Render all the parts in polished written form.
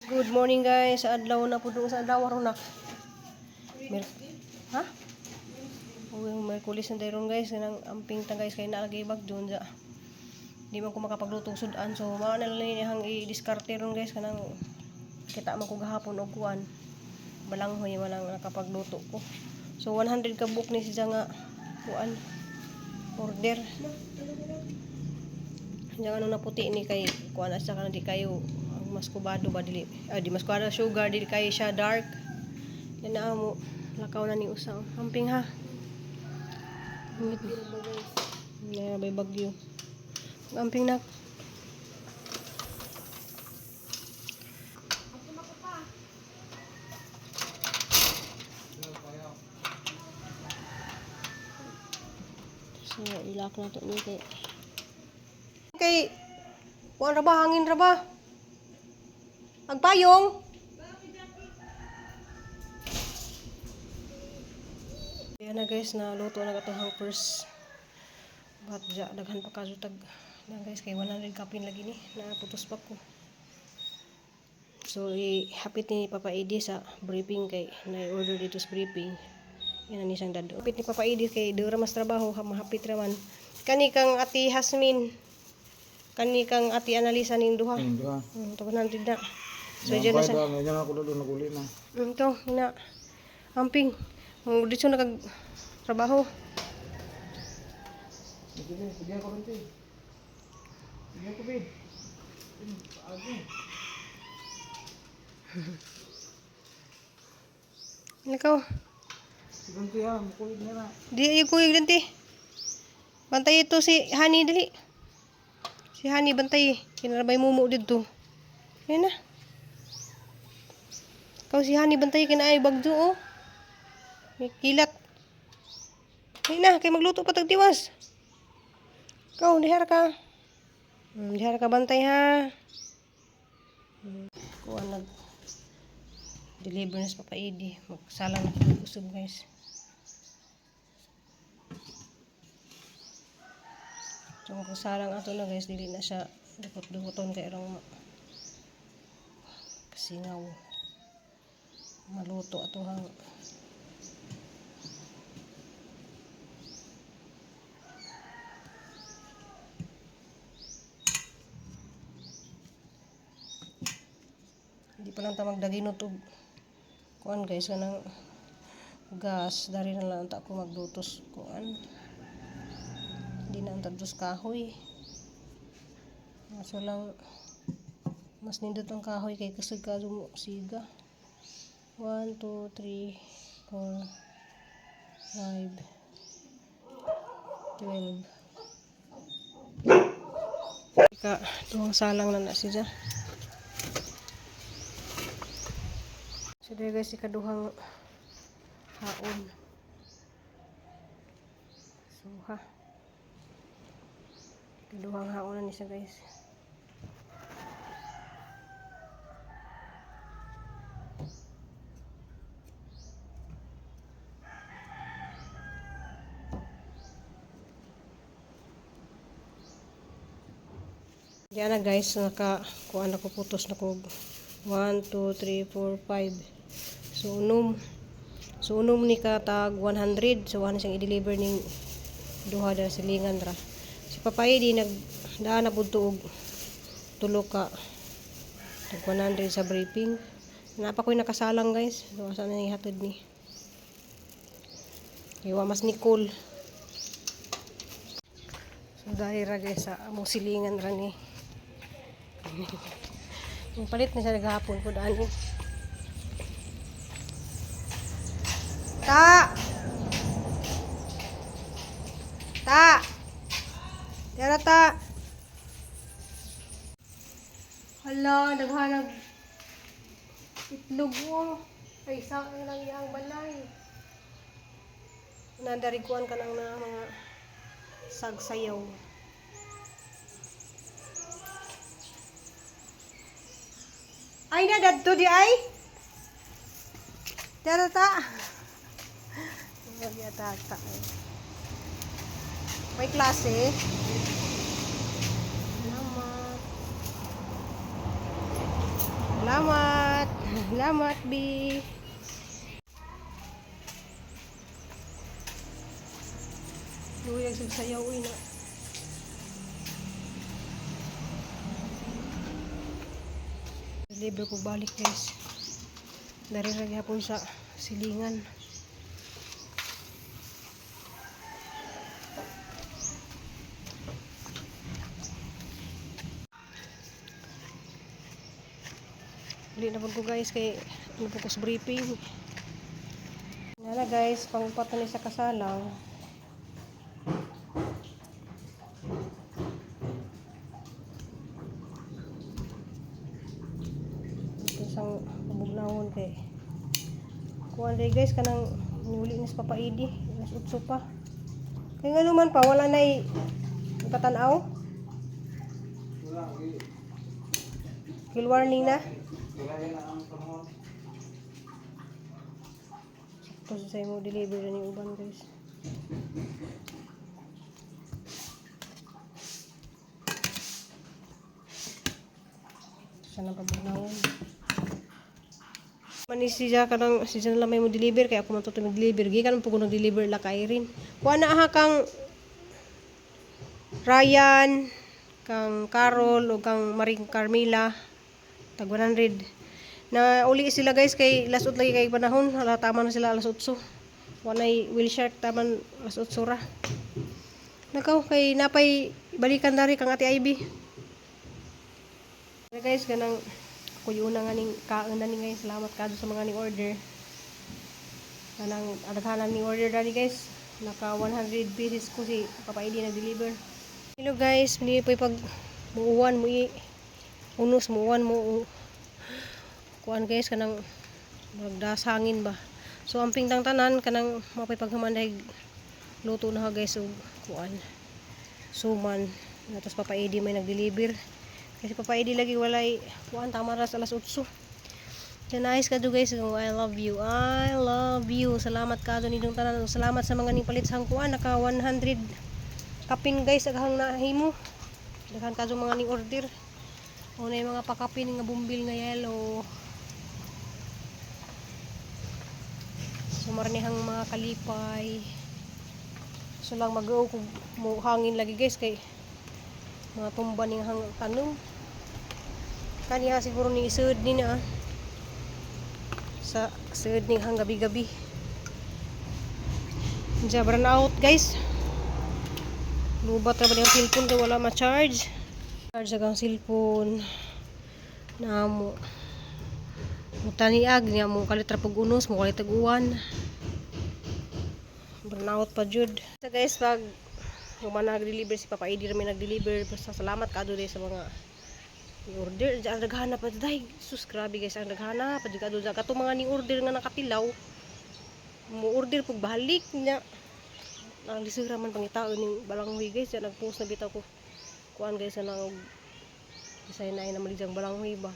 Good morning, guys. Sa adlaw na po doon sa adlaw ron na. Mer ha? Uy, Merkulis na dayron, guys, kanang amping ta, guys, kay naalagay bag doon sa. Di man ko makapagluto og sudan, so mao na lang ni hang i-diskarte ron, guys, kanang kita man ko gahapon og kuan. Balanghoy man ang nakapagluto ko. So 100 ka book ni siya nga kuan order. Diyan ano na puti ni kay kuan na siya kanang di kayo ang maskubado ba dili ah, di maskubado sugar, dili kayo siya dark. Yan na mo lakaw na ni usa. Amping ha. Na may bagyo. Amping na. So ilak na to ni kay kuan ra ba, hangin ra ba? Ang payong. Ayan na, guys, naluto na katong first. But ja, daghan pa kadto tag na, guys, kay 100 kapin lagi ni, naputos pa ko. So i-hapit ni Papa Edi sa briefing kay na-order dito sa briefing. Yan ang isang dado. Hapit ni Papa Edi kay dura mas trabaho, mahapit raman. Kani kang Ate Hasmin. Kani kang Ate Analisa ning duha. Ayun, duha. 100 na. So dyan na sa Medyo na ako doon naguli na. Ito, na. Amping. Oh, dito na kag trabaho. Sige, sige ako rin, te. Sige ako, babe. Ikaw. Sige, te, ha. Mukulig na na. Di ay kuyog din ti. Bantay ito si Hani dali. Si Hani bantay. Kinarabay mumu didto. Yan na. Ikaw si Hani bantay kinaay bagdo oh. May kilat. Ay na, kay magluto pa tagtiwas. Ikaw, dihar ka. Dihar ka bantay ha. Kuha nag deliver na sa Papa Edi. Magsala na kami kusog, guys. So kung salang ato na, guys, dili na siya dukot-dukoton kay rong kasingaw. Maluto ato hang hindi pa lang ta magdaginot og kuan, guys, kanang gas dari na lang ta ko maglutos kuan. Hindi na ang tagdos kahoy. Kaso lang, mas nindot ang kahoy kay kusog ka siga. 1, 2, 3, 4, 5, 12. Ika, tuwang salang na na siya. So, dahil, guys, ikaduhang haon. So, ha. Ikaduhang haon na ni siya, guys. Yan na, guys, naka kuan ako, putos na ko 1 2 3 4 5. So unom. So unom ni ka tag 100. So ano siyang i-deliver ning duha dira silingan ra. Si Papa Edi nag daan na pud og tulo ka tag 100 sa briefing. Napa ko'y nakasalang, guys. So asa na ihatod ni? Iwa mas Nicole. So dahil ra, guys, sa among silingan ra ni. Yung palit na siya naghapon ko daan. Ta! Ta! Tara ta! Hala, naghanag itlog mo. Ay, sa lang iyang balay. Nandariguan ka ng na mga sagsayaw. Ay na, dadto di ay? Tara ta. Tata. May klase. Salamat. Salamat. Salamat. Salamat, B. Luyag sa sayaw uy na. Deliver ko balik, guys. Dari ra gyapon sa silingan. Uli na pud ko, guys, kay ano po ko sa briefing. Nana, guys, pang-upat na ni sa kasalang. Ito isang bugnawon kay kuan day, guys, kanang niuli ni sa Papa Idi alas 8 pa. Kay nga naman pa wala nay patanaw. Wala, eh. Kill warning na. Wala na ang panahon. Sakto sa imo deliver na ni uban, guys. Sana pabugnawon. Mani siya kanang siya na lang may mo deliver kay ako man to mag-deliver gikan po ko nag-deliver la kay Irene. Kuha na ha kang Ryan, kang Carol o kang Maring Carmela tag 100. Na uli sila, guys, kay lasot lagi kay panahon, hala tama na sila alas 8. Walay wheel shark taman alas 8 ra. Nakaw kay napay balikan dari kang Ate Ivy. Kaya, guys, ganang kuyo na nga ning kaon na ni, guys. Salamat kado sa mga ning order. Kanang daghanan ning order dali, guys. Naka 100 pieces ko si Papa Idi nag-deliver. Hello, guys, ni po pag muuwan mo i unos muuwan mo kuan, guys, kanang magdasangin ba. So amping tang tanan kanang mapay paghumanday luto na ha, guys, og kuan suman. Tapos Papa Edi may nag-deliver. Kasi Papa Edi lagi walay kuan tama ra sa alas 8. Yan, nice kado, guys. Oh, I love you. I love you. Salamat kado ninyong tanan. Salamat sa mga ning palit sa kuan naka 100 kapin, guys, aghang nahimo. Daghan kado mga ning order. Una yung mga pakapin nga bumbil nga yellow. Sumarnihang mga kalipay. So lang mag kung mo hangin lagi, guys, kay mga tumba ning hang tanom. Kaniha siguro ni isud ni na ah. Sa sud ning hang gabi-gabi. Diya brown out, guys. Lubat ra ba niyang cellphone kay wala ma-charge. Charge ang cellphone. Namo. Mutaniag niya mo kalit ra pag unos, mo kalit ag uwan. Burnout pa jud. So guys, pag human nag-deliver si Papa Edi ra may nag-deliver. Basta salamat kado sa mga i-order. Diyan ang daghana pa day. Sus, grabe, guys, ang daghana pa jud kado kato mga ni order nga nakatilaw. Mo order pag balik niya. Ang lisura man pangitaon ning balanghoy, guys. Diyan nag-post na bitaw ko. Kuan, guys, na bisay na ay namalidyang balanghoy ba.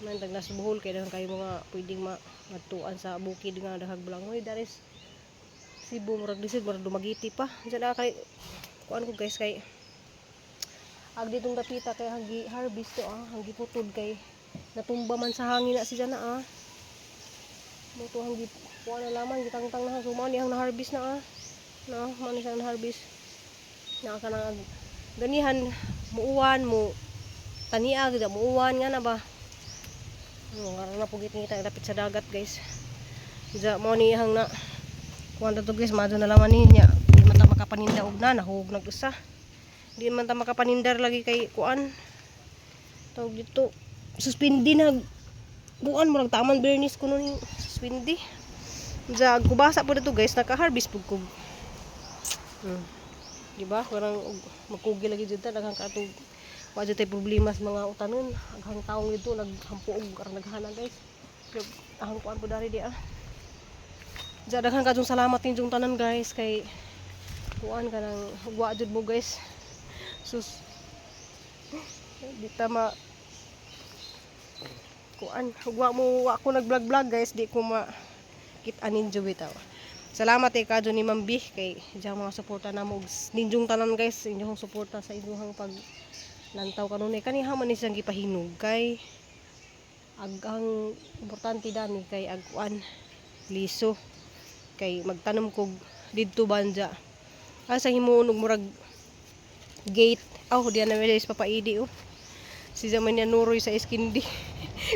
Man tag nasa Bohol kay daghan kayo mga pwedeng ma madtuan sa bukid nga daghang balanghoy. Daris Cebu murag lisod, murag Dumaguete pa. Diyan na kay kuan ko, guys, kay ag ditong dapita kay hanggi harvest to ah, hanggi putod kay natumba man sa hangin na siya na ah. Mo to hanggi kuan na laman gitangtang na so mao ni ang na-harvest na ah. Na mao ni siya na-harvest. Na kanang ganihan muuwan mo taniag da muuwan nga na ba. Ano, nga na pugit ngita dapit sa dagat, guys. Diya mo ni hang na kuan to, guys, mado na laman niya. Di man ta makapaninda og na nahug nag usa. Di man ta makapanindar lagi kay kuan. Tawag dito suspindi na kuan murag taman bernis kuno ni suspindi. Diya kubasa po dito, guys, naka-harvest pud ko. Di ba? Parang magkugi lagi dito daghang kaatog. Wa jud tay problema sa mga utanon. Aghang taong dito naghampo og aron naghana, guys. Pero ahang kuan po dari di ah. Diya daghan kadtong salamat ninyong tanan, guys, kay kuan ka nang wa jud mo, guys. Sus. Di ta ma kuan wa mo wa ko nag-vlog vlog, guys, di ko ma kita ninyo bitaw. Salamat eh kadyo ni Ma'am B kay diyan mga suporta namo og ninyong tanan, guys, inyong suporta sa inyong pag lantaw kanunay kaniha man ni siyang gipahinog kay Ag ang importante dani kay ag kuan liso kay magtanom kog didto banja. Asa himuon og murag gate. Aw, diyan na guys papaidi oh. Si zaman niya nuroy sa iskindi.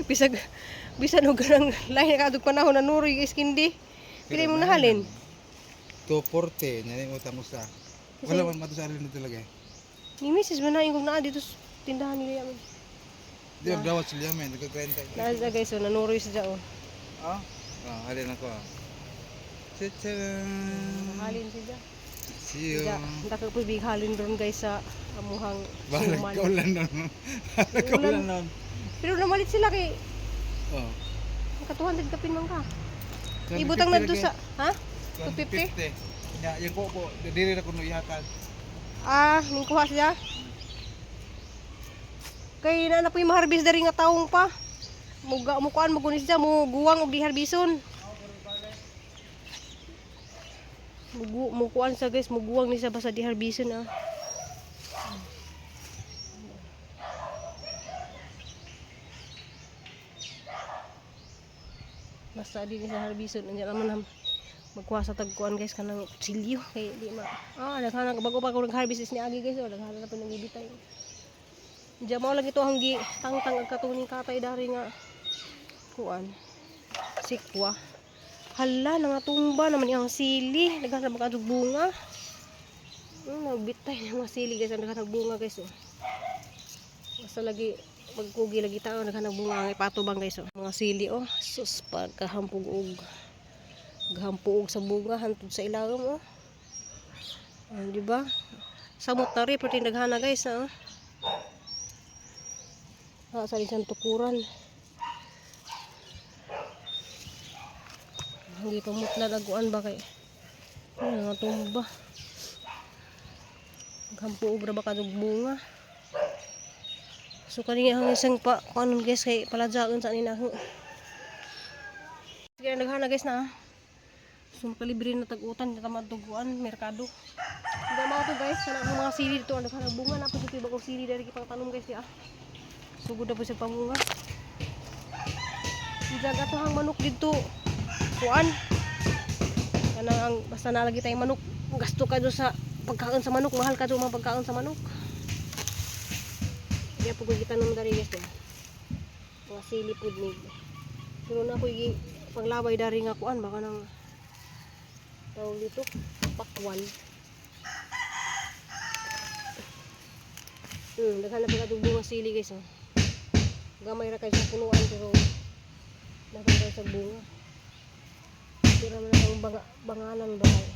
Bisag bisan og ganang lahi na kadtog panahon na nuroy iskindi. Pili mo nahalin. 240 nya mo utang usa. Kasi- Wala man mato sa alin na talaga eh. Ni Mrs. Manaing kung naa dito sa tindahan nila yaman. Di ba dawat sila men nagka-30. Naa siya guys, so nanuroy siya oh. Ah, ah, halin ako. Ah. Tcharam! Halin siya. See you. Siya, dako po big halin ron guys sa amuhang Balag suman. ka ulan nun. Balag ka ulan nun. Pero namalit sila kay Oh. maka 200 kapin man ka. Ibutang na sa ha? 250? 250. Ya, yung ko ko dili ra kuno ihatag. Ah, ning kuha siya. Kay na na po yung maharbis dari nga taong pa. Muga mo kuan mo kunis siya mo guwang og giharbison. Mugu mo kuan sa guys, muguwang ni siya basta diharbison ah. Basta di ni sa harbison andiyan naman ham magkuha sa tagkuan guys kanang kutsilyo kay di ma ah daghan bago pa ko nag-harvest is ni agi guys oh daghan na po nang gibitay. Diyan mao lagi to ang gi tangtang ag katuning katay dari nga kuan sikwa. Hala nangatumba naman iyang sili, daghan na mga bunga. Nagbitay ng mga sili guys, ang daghan bunga guys oh. Basta lagi magkugi lagi tao daghan ng bunga ang ipatubang guys oh. Mga sili oh, sus pagkahampog og gahampuog sa bunga hantod sa ilawom oh. Ah, di ba? Samot na rin pero tindaghana guys ah. Ah, sa isang tukuran. Hindi pa mutla daguan ba kay. Ay, nga tumba. Gampuog ra ba kadug bunga. So kani ang isang pa kuanon guys kay paladyaon sa nina. Sige naghana guys na. Ah. So makalibre na tag-utan na tamad duguan merkado. Hindi mao to guys, kana ang mga sili dito ang daghan bunga na po dito bagong sili diri pang tanom guys di ah. Sugod na po sa pamunga. Diyan ato ang manok dito. Kuan. Kanang ang basta nalagi tayong manok. Gasto ka do sa pagkaon sa manok, mahal ka do mga pagkaon sa manok. Kaya po kita naman dari guys di. Mga sili pud ni. Pero na ko panglabay dari nga kuan baka nang tawag dito pakwan. Daghan na pagkatug bunga sili guys oh. Gamay ra kay sa punuan pero daghan kayo sa bunga. Tira man ang banga, banganan ba kay.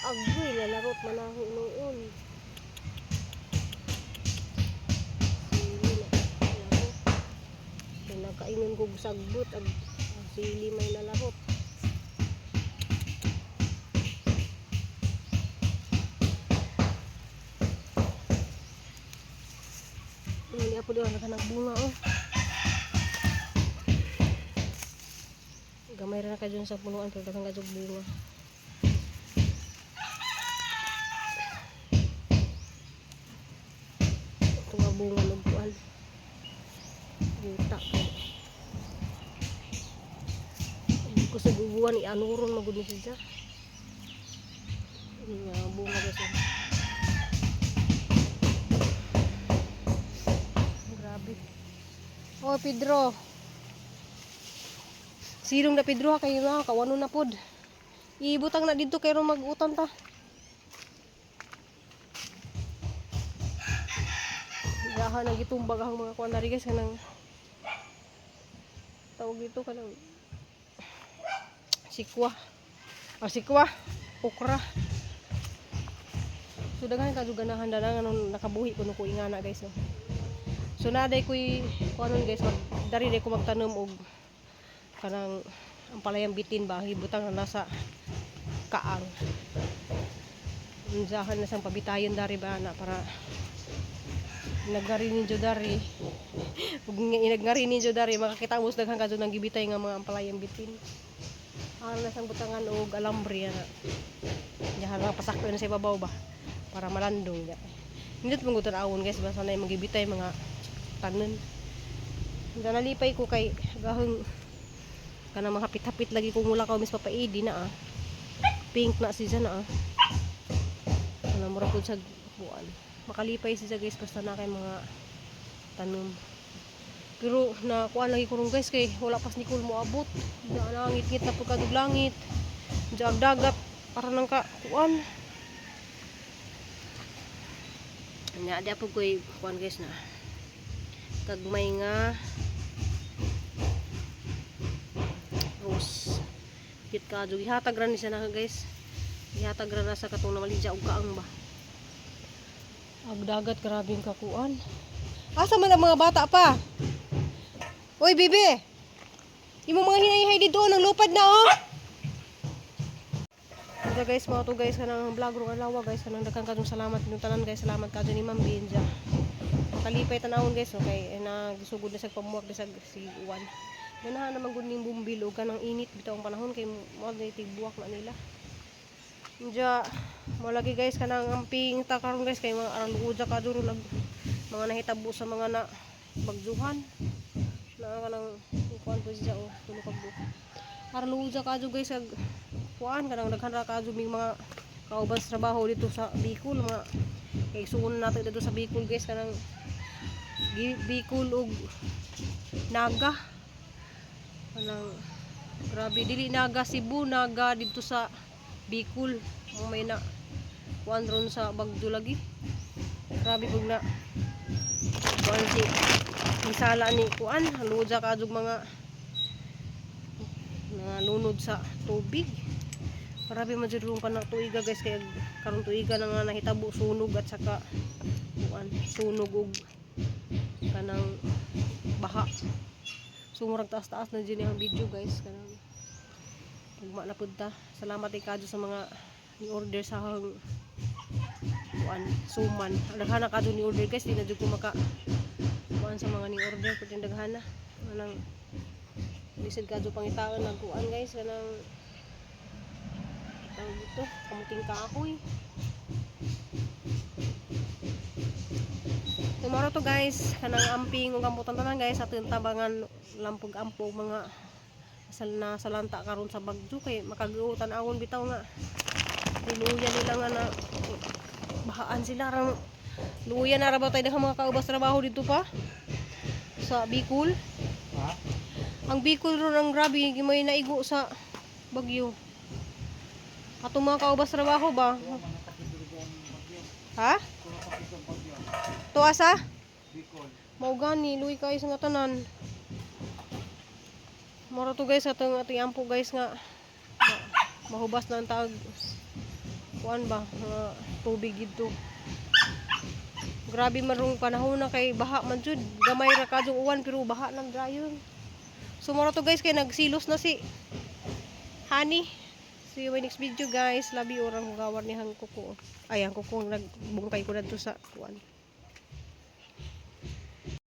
Agoy lalarot manaho noon. Sili na larot. Pinakaingon kog sagbot ag ang sili may nalarot. Hindi ako doon naghanap bunga oh. Gamay ra na kayo dun sa punuan pero daghan kayo bunga. Ito nga bunga ng buwan. Buta kay. Hindi ko sa gubuan ianuron magud ni siya. Ini nga bunga guys. Oh. Grabe. Oh, Pedro. Silong na Pedro ha kayo na kawano na pod. Ibutang na dito kay ron mag-utan ta. Gaha nang gitumbag ang mga kuan dari guys kanang tawag dito kanang sikwa. Ah, sikwa. Okra. So daghan ka ganahan dala nga nakabuhi kuno ko ingana guys no. So naday ko'y kuanon guys mag dari day ko magtanom og kanang ang palayang bitin ba hibutang na nasa kaang. Unsahan na sang pabitayon dari ba na para nagngari ninyo dari. Ug inagngari ninyo dari makakita mo sa daghan kadto nang gibitay nga mga ampalayang bitin. Ang nasang butangan og alambre ana. Diyan lang pasakto na sa ibabaw ba para malandong ya. Nindot mong awon guys basta na magibitay mga tanon. Diyan nalipay ko kay gahong kanang mahapit-hapit lagi kong mula ka mis papaidi na ah. Pink na siya na ah. Kanang mura pud sa buwan. Makalipay siya, guys, basta na kay mga tanom. Pero na kuan lagi ko ron, guys, kay wala pas ni Nicole mo abot. Na nangit-ngit na pagkadug langit. Diyan dagat para nang ka kuan. Nya di po ko'y kuan, guys, na. Kagmay nga rose. Cute ka jud, gihatag ra ni siya na, guys. Gihatag ra na sa katong namalidya og kaang ba. Ag dagat, grabe ang kakuan. Asa man ang mga bata pa? Oy, bibi. Imo mga hinayhay dito nang lupad na oh. Ito, guys, mga to, guys, kanang vlog rong adlaw, guys, kanang daghan kadtong salamat inyong tanan, guys, salamat kadto ni Ma'am Benja. Kalipay tanawon, guys, okay, eh, nagisugod na sa pamuwak sa si uwan. Ganahan naman gud ning bumbil og kanang init bitaw ang panahon kay mo na tigbuwak na nila. Diya, mo lagi, guys, kanang amping ta karon, guys, kay mga aron luod ka duro lag mga nahitabo sa mga na bagjuhan. Na kanang kuan po siya oh, tulo ka buok. Aron luod ka guys, ag kuan kanang daghan ra kadto ming mga kauban sa trabaho dito sa Bicol, mga kay suon nato dito sa Bicol, guys, kanang Bicol ug Naga, kanang grabe, dili Naga Cebu, Naga dito sa Bicol mo may na kuan ron sa Bagyo lagi. Grabe pug na kuan si misala ni kuan luja ka mga nalunod sa tubig. Grabe man jud pa na tuiga, guys, kay karon tuiga na nga nahitabo sunog at saka kuan, sunog ug kanang baha. So murag taas-taas na jud ang video, guys, kanang ugma na pud ta. Salamat kay kadto sa mga ni order sa akong kuan suman. Daghan na kadto ni order, guys, di na jud ko maka kuan sa mga ni order pud daghan na. Kanang lisod kadto pangitaon nag kuan, guys, kanang tawag dito, kamuting kahoy. Tomorrow to, guys, kanang amping ug amputan tanan, guys, atong tabangan lampog ampo mga sal na salanta karon sa bagyo kay makagutan awon bitaw nga tiluya nila nga na bahaan sila ra. Luya na ra ba tayo mga kaubas trabaho dito pa sa Bicol? Ha? Ang Bicol ron ang grabe may naigo sa bagyo atong mga kaubas trabaho ba. Kuha man ang kapitulog ang bagyo. Ha? Kuha kapitulog ang bagyo. To asa? Bicol. Mao gani, luwi kayo sa nga tanan. Moro to, guys, atong ating ampo, guys, nga mahubas na ang tag kuan ba nga tubig dito. Grabe man rong panahon na kay baha man jud. Gamay ra kadtong uwan pero baha nang dayon. So moro to, guys, kay nagsilos na si Honey. See you in my next video, guys. Labi orang gawar ni hang kuko. Ay, ang kuko nagbungkay ko dadto sa kuan.